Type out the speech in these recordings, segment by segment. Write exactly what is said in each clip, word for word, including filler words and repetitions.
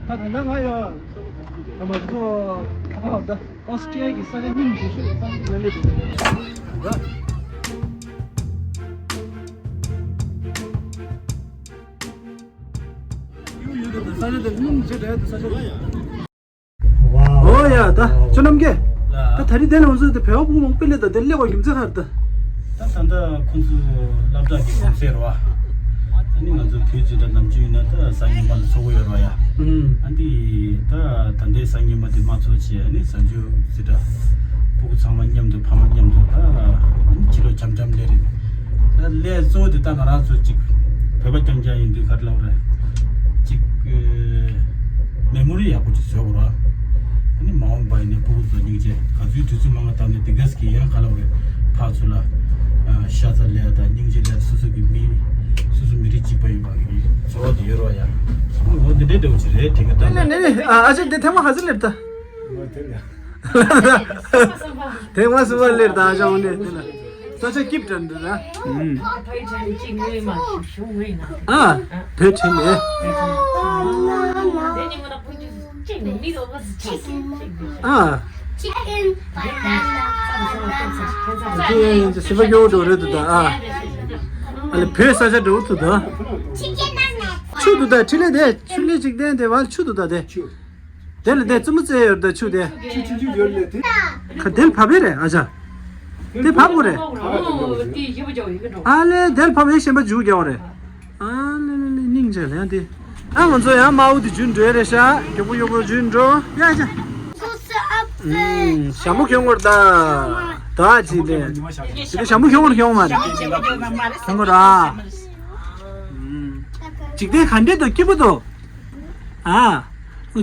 ད་ད་ལྟ་ང་ཡ་ད་མ་གཏོགས་ཨ་ད་ཨོ་སི་ཀྲི་ཡ་གི་ས་ཆ་རྙིང་རྗེ་ཤོས་ས་ཆ་ལ་སླེབས་འདུག་ཡུལ་ཡུལ་དུ་ས་ཆ་དེ་རྙིང་རྗེ་འདྲ་ཡ་དུ་ས་ཆ་ལ་ཡ། ཨོ་ཡ་ད་ཅོ་ནམ་གེ། ད་ད་རེས་དེ་ལ་ང་ཚོ་དེ་བལ་བ་སྤུ་གུ་མང་པོ་སླེབས་ད་དེ་སླེབས་པ་རྒྱུ་མཚན་ག་རེ་ད། ད་ད་ལྟ་ཁོང་ཚོ་སློབ་གྲྭ་གི་གུང་སེང་རེད་བ། ཨ་ནི་ང་ཚོ་བོད་ཅིག་ད་ནམ་རྒྱུན་ཡིན་ན་ད་གཟའ་ཉི་མ་ལ་ཚོགས་ཀྱི་ཡོད་རེད་བ་ཡ། ཨ་ནི་ད་ད་ལྟའི་གཟའ་ཉི་མ་དེ་མ་ཚོགས་བྱས། ཨ་ནི་གཟའ་མཇུག་ཅིག་ད་སྤུ་གུ་ཚང་མ་མཉམ་དུ་ཕ་མ་མཉམ་དུ་ད་ཨ་ནི་ཕྱི་ལོགས་འཆམ་འཆམ་སླེབས་རེད། ད་སླེབས་གཙོ་བོ་དེ་ད་ང་རང་ཚོ་ཅིག་བོད་པ་རྐྱང་རྐྱང་ཡིན་དུས་ག་རེ་ལབ་རེད། ཅིག་ཨེ་མེ་མོ་རི་ཡག་པོ་ཅིག་བཟོ་དགོས་ར། ཨ་ནི་མ་འོངས་པ་ཡིན་ནའི་སྤུ་གུ་ཚོ་སྙིང་རྗེ་ག་ཚོད་དུས་ཚོད་མང་བ་བཏང་ནས་དེ་གས་ཀྱི་ཡང་ག་ལབ་རེད། ཕར་ཚུར་ལ་ཨ་ཤ་ཚ་ལས་དང་སྙིང་རྗེ་ལས་སོ་སོ་གི་མི་སོ་སོ་མི་རིགས་གཅིག་པ་ཡིན་པ་གི་ཚོར་བ་དེ་ཡོད་ར་ཡ། འོ་འདི་འདྲའི་འདྲ་བོ་ཅིག་རེད་དེ་ག་ད། ནེ་ནེ་ནེ་ཨ་ཨ་ཅེ་དེ་ཐེངས་མ་ག་ཚོད་སླེབས་ད། ཐེངས་མ་གསུམ་པ་སླེབས་ད་ཨ་ཅག་འོ་ནེ་དེ་ལ། ས་ཆ་སྐྱིད་དྲན་འདྲ་ན། ཨུམ། ཨ། བོད་ཁྲིད་ནས། ཨ། Chicken banana. ཁྱེད་སེམས་པ་སྐྱོ་བོ་འགྲོ་རེད་འདུག་ད་ཨ། ཨ་ལེ་བོད་ས་ཆ་འགྲོ་འདུག་ད། Chicken banana. ཆུ་འདུག་ད་འཕྲིན་ལས་དེ་ཆུ་ལས་འཇིག་རྟེན་དེ་བར་ཆུ་འདུག་ད་དེ། དེ་ལ་དེ་རྩེད་མོ་རྩེ་ཡོད་ད་ཆུ་དེ། ཆུ་ཆུ་ཆུ་ཡོད་ལེ་དེ། ཁ་དེ་ལ་བབས་པས་རེད་ཨ་ཅག་དེ་བབས་དགོས་རེད། ཨ་ལེ་དེ་ལ་བབས་པས་ཞེན་པ་འཇུག་རྒྱག་པ་རེད། ཨ་ལེ་ལེ་ལེ་སྙིང་རྗེ་ལེ་ཡང་དེ། ཨ་ང་ཚོ་ཡང་དམར་པོ་དེ་རྒྱུན་འགྲོ་ཡ་རེད་ཤག་མགྱོགས་པོ་མགྱོགས་པོ་རྒྱུན་འགྲོ་ཡ་ཅག་ཨུམ། ཞྭ་མོ་གྱོན་དགོས་རེད་ད། ད་ཅི་ལེ། དེ་ཞྭ་མོ་གྱོན་དགོས་རེད་གྱོན་མ་རེད། གྱོན་དགོས་རེད་ཨ། ཨུམ། འཇིག་རྟེན་ག་འདྲས་འདུག་སྐྱིད་པོ་འདུག་ཨ།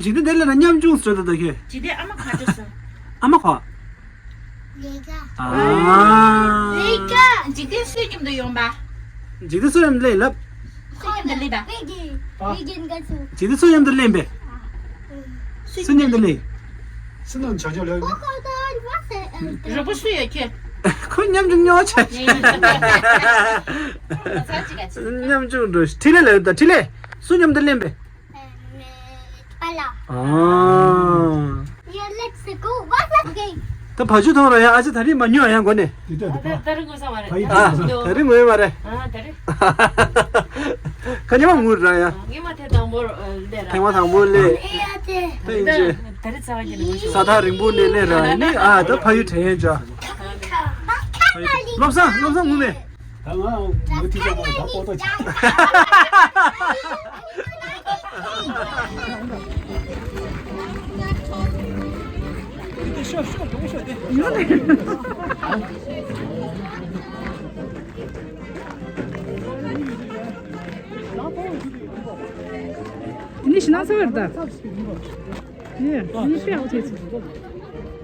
འཇིག་རྟེན་དེ་ལ་ན་ཉམ་ཆུང་ཟེར་ད་ད་ཁྱོད། འཇིག་རྟེན་ཨ་མ་ག་འདྲ་སོང་། ཨ་མ་ག་ལས་ཀ་ཨ། ལས་ཀ་འཇིག་རྟེན་སུའི་མཉམ་དུ་ཡོང་པ། འཇིག་རྟེན་སུའི་མཉམ་དུ་ལས་ལབ། སུའི་མཉམ་དུ་ལས་པ། འཇིག་རྟེན་སུའི་མཉམ་དུ་ལས་པས། སུའི་མཉམ་དུ་ལས། སུ་ནང་ཆ་ཆ་ལས། རོགས་པ་སུ་ཡོད་ཁྱོད། ཁོ་ཉམ་ཆུང་ཉོ་ཆ། ཉམ་ཆུང་འགྲོ་ཁྲི་ལེ་ལ་ཡོད་ད་ཁྲི་ལེ། སུ་མཉམ་དུ་ལེན་པས། ཨ། ད་བ་ཆུ་ཐོང་ར་ཡ་ཨ་ཅེ་ད་རིང་མ་ཉོ་ཡ་མགོ་ནས། ད་རིང་ངོས་མ་རེད། ཨ་ད་རིང་ངོས་མ་རེད། ཁ་ཉི་མ་ངུ་ར་ཡ། ཐེངས་མ་དང་པོ་ལས། ད་ཡིན་ཅེ། ས་ཐག་རིང་པོ་ནས་ལས་ར་ཡིན་ནི་ཨ་ད་ཕ་ཡུལ་དྲན་ཡན་ཅོ། བློ་བཟང་བློ་བཟང་ངུ་མེད། ད་ང་མུ་མཐུད་ཀྱང་མ་ད་ཕོ་ཏོ་ཆགས། ནི་ཤི་ན་ས་བར་ད། ཡེ་ནི་ཤི་ཡག་ཆེ་ཆེ།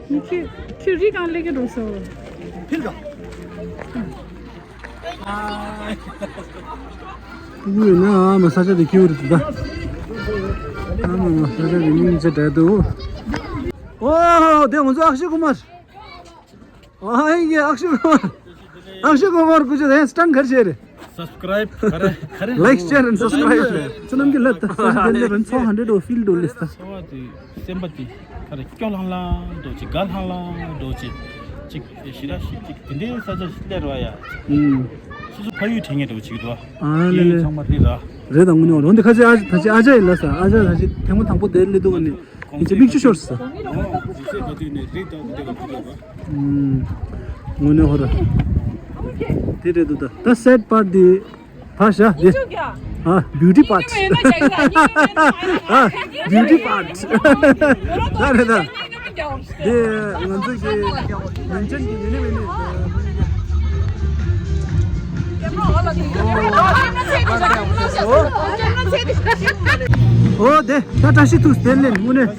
ནི་ཁྱོད་ཁྱོད་རི་གང་ལེགས་ཀྱི་འགྲོ་སོ། ཕིར་ག། ཡོད་ན་ཨ་མ་ས་ཆ་དེ་ཁྱེའུ་རེད་ད། ཨ་མ་མ་ས་ཆ་དེ་སྙིང་རྗེ་དྲག་འདུག་ཨོ་དེ་ང་ཚོ་ཨག་ཤེ་ཀུ་མར། ཨ་ཡེ་ཨག་ཤེ་ཀུ་མར། ཨག་ཤེ་ཀུ་མར་ཀུ་ཅི་དེ་སི་ཊན་གར་ཤེ་རེད། Subscribe ག་རེ་ག་རེ། Like, share and subscribe. ཚོ་ནམ་གྱི་ལ་ད་ས་ཆ་དེ་ལ་རན་ཚོ་ཧན་ཌེ་ཌི་ཨོ་ཕིལ་ཌོ་ལེ་སི་ད། སེམས་པ་དེ་ཁ་རེ་སྐྱོ་ལྷང་ལྷང་འགྲོ་ཅིག་དགའ་ལྷང་ལྷང་འགྲོ་ཅིག་ཅིག་ཞི་ར་ཞི་ཅིག་དེ་འདྲའི་ས་ཆ་ཞིག་སླེབས་ར་ཡ། ཨུམ། སོ་སོ་ཕ་ཡུལ་དྲན་ངེས་འགྲོ་ཅིག་འདུག་ཨ་ལེ་ལེ། ཚང་མ་རེད་ར། རེད་དང་དངོས་གནས་འོ་འདི་ཁ་ཆེ་ཨ་ད་ཆེ་ཨ་ཅག་ཡིན་ལ་ས་ཨ་ཅག་ད་ཆེ་ཐེངས་མ་དང་པོ་དེར་སླེབས་འདུག་ཨ་ནི་ཡིན་ཅེ་མིག་ཆུ་ཤོར་ས། ཨུམ། དངོས་གནས་ཧོ་ར། དེ་རེད་འདུག་ད་ད་སེད་པར་དེ། ཕར་བཞག་དེ། ཨ། བིའུ་ཊི་པཱརཊ། ཨ། བིའུ་ཊི་པཱརཊ། ད་རེད་ད། དེ་ང་ཚོ་གི་ཉིན་ཅན་གྱི་ཡུ་ནི་མེ་ནི། ཨོ་དེ་ད་བཀྲ་ཤིས་ཐུགས་དེ་ལེན་དངོས་གནས་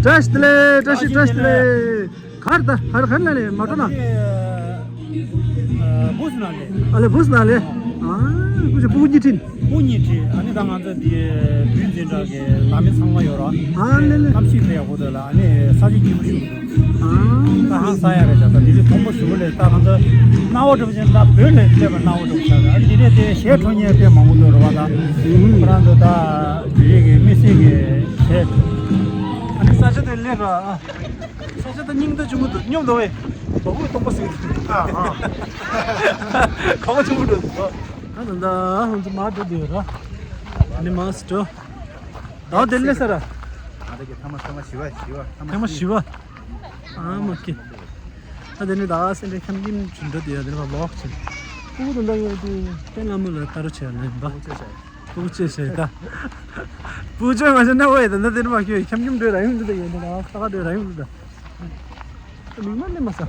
བཀྲ་ཤིས་བདེ་ལེགས། བཀྲ་ཤིས་བདེ་ལེགས། གར་ད་གར་གར་ན་ལེ་མ་ཏོ་ན། བུས་ན་ལེ། ཨ་ལེ་བུས་ན་ལེ། ཨ་ཀུ་ཅི་སྤུ་གུ་གཉིས་ཁྲིད། སྤུ་གུ་གཉིས་ཁྲིད། ཨ་ནི་ད་ང་ཚོ་འདི་བུ་འཛིན་གྲྭ་གི་ལ་མི་ཚང་མ་ཡོད་ར། ཨ་ལེ་ལེ། གནམ་གཤིས་དཔེ་ཡག་པོ་འདུག་ལ་ཨ་ནི་ས་ཆ་སྐྱིད་པོ་ཞིག་འདུག་ཨ་ད་ཧང་སང་ཡ་རེད་ད། ད་འདི་ཚོ་མཐོན་པོ་ཞུ་ལེ་ད་ང་ཚོ་སྣང་བ་འགྲུབ་ཅིང་ད་བོད་ལ་སླེབས་པ་སྣང་བ་འགྲུབ་ས་ར། ཨ་ནི་འདི་ནས་དེ་གཞས་འཁྲབ་མཁན་དཔེ་མང་པོ་འདུག་ར་བ་ད། ཁོ་རང་ཚོ་ད་འདི་རིགས་ཀྱི་དམིགས་བསལ་གྱི་གཞས། ར། ས་ཆ་ད་སྙིང་རྗེ་ཆེན་པོ་འདུག་སྙོམས་འདུག་བས། བ་སྤུ་གི་སྟོང་པ་ཟིག་འདུག་ཨ་ཨ། གོང་ཆེན་པོ་འགྲོ་འདུག་ཨ་ད་ད་ཧུན་ཙི་མ་འགྲོ་འདུག་ར། ནི་མ་སི་འགྲོ། ད་དེ་ལས་ས་ར། ཨ་ད་གི་ཐ་མ་ཐ་མ་བཞི་བ་བཞི་བ་ཐ་མ་བཞི་བ། ཨ་མ་ཀི། ད་དེ་ནི་ད་སེ་འདྲ་ཁྱམ་ཁྱིམ་ཅིག་འགྲོ་དེ་ཡ་དེ་ནི་ལོག་ཅིག་སྤུ་གུ་དེ་འདྲ་ཡོད་དུས་ཏན་ལ་མོ་ལ་ལྟ་རུ་བྱས་ནས་འབའ། སྤུ་གུ་ཅེས་ཟེར་ད། སྤུ་གུ་ཅེས་མ་ཟེར་ན་འོ་ཡ་ད་ན་དེར་མ་ཁྱོད་ཁྱམ་ཁྱམ་འགྲོས་ར་ཡོང་འདི་ད་ཡོང་འདི་ད་ས་ག་འགྲོས་ར་ཡོང་འདི་ད། མིག་མ་ནི་མ་ས།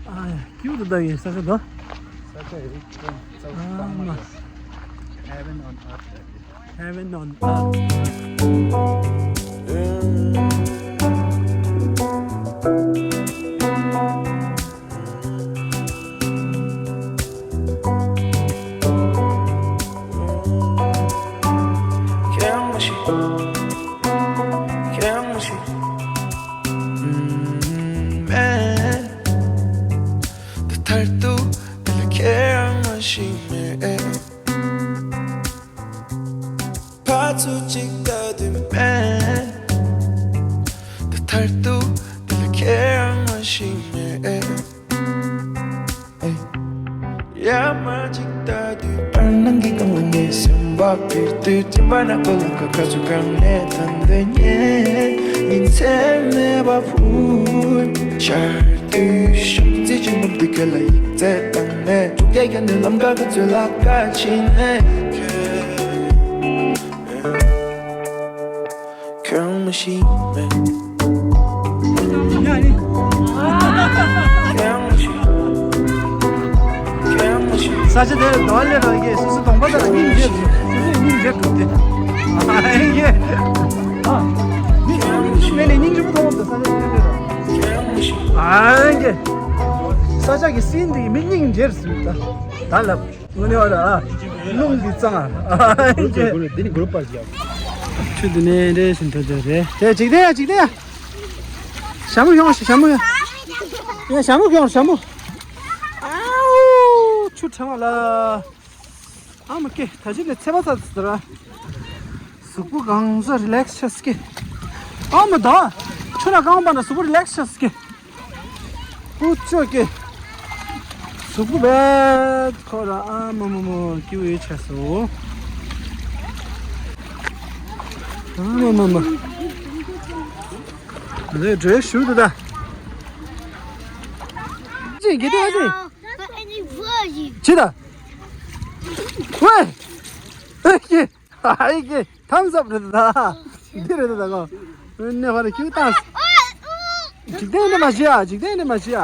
ཨ་ཡ་ཁྱིའུ་འདི་ད་ཡིན་ས་ས་ད། ས་ཆ་ཡིན་ཙང་ཙང་ཨ་མ། Heaven on earth. Heaven on earth. ཕར་ཚུར་གཅིག་ལྟ་དུས་མེད། ད་མཐར་ཐུག་འདི་ལ་ཁྱེད་རང་མ་ཤེས་མེད། ཡར་མར་གཅིག་ལྟ་དུས་བར་སྣང་གི་སྒང་ལ་ངའི་སེམས་པ་འཕེར་དུས་སྤྲིན་པ་ནག་པོ་ལམ་ཁ་ཁ་ཚུར་གང་ནས་ཐོན་དེ་ཉེ་ཉིན་མཚན་མེད་པ་འཕུར་ཆར་དུས་ཤུགས་རྩེ་ཆེན་པོ་འདི་ག་ལ་ཡིག་ཚད་བཏང་ནས་དྲུག་བརྒྱ་བརྒྱབ་ནས་ལམ་ཁ་ག་ཚོད་ལ་ཁ་ཕྱིན་ནས། ཁྱོད་མ་ཤེས་མེད། ས་ཆ་དེར་རྡོ་ལེ་རང་གིས་སོ་སོ་གདོང་པ་དང་སྙིང་རྗེ་སོ་སོའི་སྙིང་རྗེ་གྲུབ་སྟེ། ཨ་ཡེ། ཨ་མི་སྙིང་རྗེ་མེད་ལས་སྙིང་རྗེ་པོ་མཐོང་བ་དང་ས་ཆ་དེ་རེད། ཨ་ཡེ། ས་ཆ་གི་སྲིན་དེ་གི་མི་སྙིང་རྗེར་ཟེར་ད། ད་ལབ། དངོས་གནས་བ་ར། རླུང་འདི་གཙང་ཨ། འདི་ནི་གུ་རུ་པར་ཡ། ཆུ་འདི་ནས་འདྲེ་བཞིན་འགྲོ་འདོད་རེད། དེ་འཇིག་རྟེན་ཡ་འཇིག་རྟེན་ཡ། ཞྭ་མོ་ཡོང་ཞྭ་མོ་ཡོང་། ཡ་ཞྭ་མོ་ཡོང་ཞྭ་མོ། ཨའུ་ཆུ་ཕྲེང་བ་ལ། ཨ་མ་ཀེ་ད་ཅི་ནས་ཚེ་བ་ཚ་ཚ་ར། གཟུགས་པོ་གང་ས་རི་ལེགས་ཆགས་སི་ཀེ། ཨ་མ་ད། ཆུ་ལ་གང་པ་ན་གཟུགས་པོ་རི་ལེགས་ཆགས་སི་ཀེ། ཨུ་ཅོ་ཀེ། གཟུགས་པོ་བས་ཁོ་ར་ཨ་མ་མ་མ་ཀི་ཝེ་ཆ་སོ། ཨ་མ་མ་མ། རེ་འདྲེ་ཞུ་དུ་ད། ཅི་གི་དུ་ཨ་ཅི། ཅི་ད། ཝེ། ཨེ་ཀེ། ཨ་ཡེ་ཀེ། ཐམ་སབ་རེད་ད། འདི་རེད་ད་གོ། ནེ་ཧ་རེ་ཁྱུ་ཏང་། འཇིག་རྟེན་ནི་མ་ཤི་ཡ། འཇིག་རྟེན་ནི་མ་ཤི་ཡ།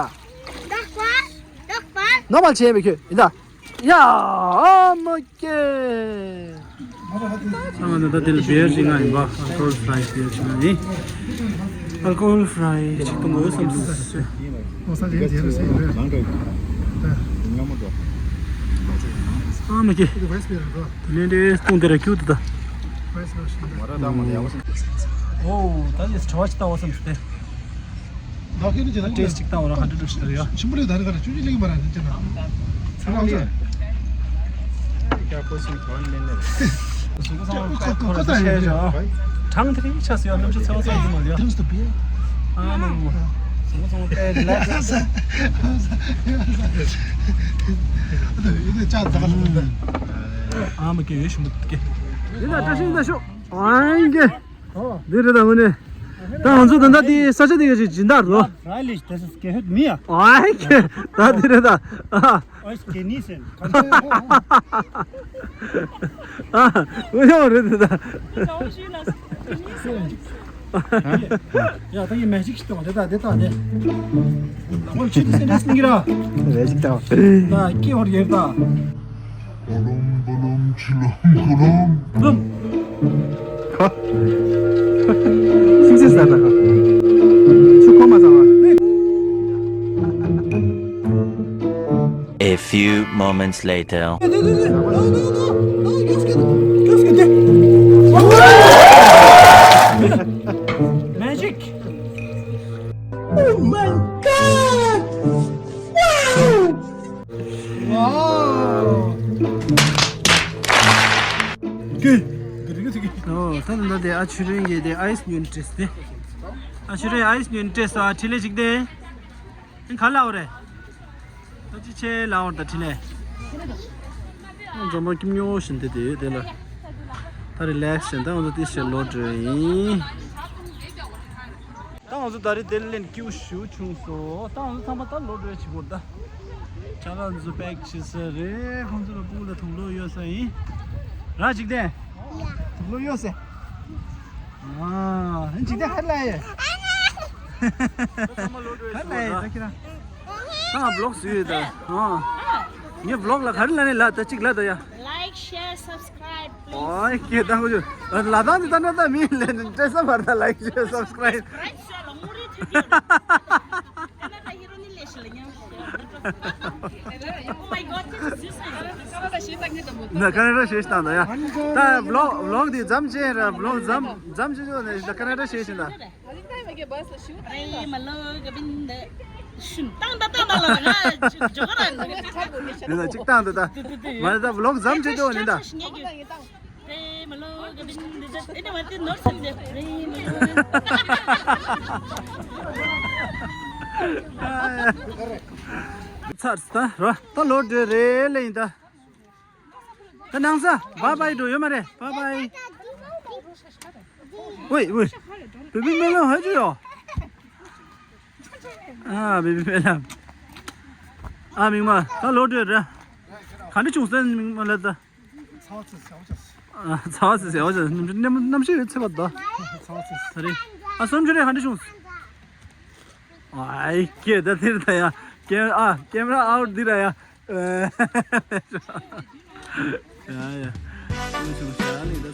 ནོ་མལ་བྱས་མི་ཁྱོད་ཡིན་ད། ཡ་ཨ་མ་ཀེ། ཨ་མ་ད་ད་དེ་ལ་བེར་ཞིག་ང་ཡིན་པ། ཨལ་ཀོ་ཧོལ་ཧྥ་རའི་ཞིག་ང་ཡིན། ཨལ་ཀོ་ཧོལ་ཧྥ་རའི་ཞིག་གཏོང་དགོས་བསམ་སོང་། ཨ་མ་ཀེ། དེ་ནས་འདྲེ་སྟོང་དེ་ར་ཁྱུ་དེ་ད། ཨོ་ད་ནི་བྲོ་བ་ཅི་ལྟ་བ་བསམ་སྟེ། ད་ཁྱེད་ནི་ཅི་ད་ཊེས་ཊི་ཅིག་བཏང་བ་ལ་ཧ་འདྲི་འདྲི་ཞིག་ཡ། ཆུ་མོ་ལས་ད་ནི་ག་རེ་ཆུ་ཅི་ལིང་མ་ར་ནི་ཅི་ན། ཚ་ལ་ཚ། ཀྱ་ཀོ་སིང་གོན་མེ་ནེ། གྲང་དེ་རིང་ཆ་སི་ཡ་ནམ་ཆུ་ཚ་བ་ཚ་ཡི་མ་ལ་ཡ། ཨ་མ་མ། སོང་སོང་ཏེ་རི་ལེགས་སི། ཨ་མ་ཀེ་ཡོད་ཤི་མུ་ཀེ། ཡིན་ད་བཀྲ་ཤིས་ད་ཤོག་ཨང་ཀེ། འདི་རེད་ད་ངོ་ནས། ད་ང་ཚོ་ད་ལྟ་འདི་ས་ཆ་འདི་ག་ཅིག་སྦྱིན་བདག་རོ། Freilich, das ist gehört mir. ཨང་ཀེ། ད་འདི་རེད་ད། Euch genießen. ཨ། ངོ་ཡོང་རེད་འདི་ད། ཡ་ད་ཡི་མེ་ཇིག་ཞིག་བཏང་བ་འདི་ད་འདི་ད་འདི། ལ་ཁོ་ཆུ་འདི་སེ་འདྲ་སེ་འགི་ར། མེ་ཇིག་བཏང་བ། ད་ཀེ་ཧོར་ཡེར་ད། ཧ། སིང་སིང་ཟ་ད་ཧ། ཆུ་ཁོ་མ་ཟ་བ། A few moments later. Magic! Oh my God! Wow! Wow! Good. Good, good, good. ཨོ། ད་ནི་ད་དེ་ཨ་ཆུ་རིན་གྱི་དེ་ཨའིས་ཉོས་ནས་སྤྲད་དེ། ཨ་ཆུ་རིན་ཨའིས་ཉོས་ནས་སྤྲད་སོང་། ཨ་འཕྲིན་ལས་ཅིག་དེ། ཨ་ག་ལ་འོ་རེད། ད་ཅི་ཆེ་ལ་འོར་ད་འཕྲིན་ལས། ཨ་འཛོམས་པ་ཀིམ་ཉོ་བཞིན་དེ་དེ་ཡོད་དེ་ལ། ད་རི་ལེགས་བཞིན་ད་ང་ཚོ་དེ་ཞེ་ལོ་འགྲོ་ཡིན། ད་ང་ཚོ་ད་རེས་དེ་ལེན་སྐྱིད་པོ་ཞེ་པོ་བྱུང་སོང་། ད་ང་ཚོ་ཚང་མ་ད་ལོག་འགྲོ་ཡ་བྱེད་དགོས་ད། ཅ་ལག་ཚོ་པེག་བྱེད་ས་རེད། ཁོང་ཚོ་ལ་སྤུ་གུ་ལ་དུག་ལོག་གཡོག་ས་ཡིན། ར་འཇིག་རྟེན། དུག་ལོག་གཡོག་ས། ཨ་འཇིག་རྟེན་ཧར་ལ་ཡོད། ཧར་ལ་ཡོད་ད་ཁྱེད་རང་། ད་ང་བི་ལོག་བཟོས་ཡོད་ད། ཨ་ངས་བི་ལོག་ལ་ག་རེ་ལ་ནས་ལ་ད་གཅིག་ལ་ད་ཡ། Like, share, subscribe, please. ཨོ་ཁྱེད་ད་ཁོ་ཚོ་ལ་དང་དེ་ད་ན་ད་མི་ལས་ནས་སྤྲད་ས་བར་ད་ལའིག་ཤེར་སབ་སི་ཀ་རའིབ། Subscribe ཟེར་ལ་ངོ་རེ་ཐུབ་ཀྱི་ཡོད། ད་ན་ད་ཧི་རོ་ནི་ལས་ཤི་ལ་ཉམས་ཤི། Oh my God, this is this is. ན་ཀ་ན་ཌ་ཤེས་སྟངས་ད་ཡ། ད་བི་ལོག་བི་ལོག་དེ་མཚམས་ཆད་ར། བི་ལོག་མཚམས་མཚམས་ཆད་ཆོག་ནས་ད་ཀ་ན་ཌ་ཤེས་ཤིང་ད། རེ་མ་ལོ་ག་བིན་ད་ཤུན་ཏང་ད་ཏང་ད་ལ་ང་ཇོ་ག་ར་ནི་ད་ཅིག་ཏང་ད་ད། མ་ད་བི་ལོག་མཚམས་ཆད་ཆོག་ནས་ད། རེ་མ་ལོ་ག་བིན་ད་ཨེ་ནི་མ་དེ་ནོར་སེམས་དེ་རེ་མ་ལོ། ཚར་ད་ར་ད་ལོ་འདྲེ་རེ་ལེ་ཡིན་ད། ད་ནང་ས་བཱའི་བཱའི་འགྲོ་ཡོད་མ་རེད། བཱའི་བཱའི། ཝེ་ཝེ། བེ་བི་མེ་ལམ་ཧ་ཅི་ཡོ། ཨ་བེ་བི་མེ་ལམ། ཨ་མིག་མ་ད་ལོ་འགྲོ་ར། ག་འདྲ་བྱུང་སོང་མིག་མ་ལ་ད། ཚ་བ་ཚ་ཟེར་བ་ཅག་ཨ་ཚ་བ་ཚ་ཟེར་བ་ཅག་གནམ་གཤིས་གནམ་གཤིས་ཡོད་ཚེ་བ་ད། ཚ་བ་ཚ་ཟེར། ཨ་སོམ་ཆུ་རེ་ག་འདྲ་བྱུང་། ཨའི་ཀེ་ད་དེར་ད་ཡ། ཀེ་ཨ་ཀེ་མ་ར་ཨའུ་ཊི་འདི་ར་ཡ། ཡ་ཡ། ཨུ་ཆུང་ཤ་ལི་ད།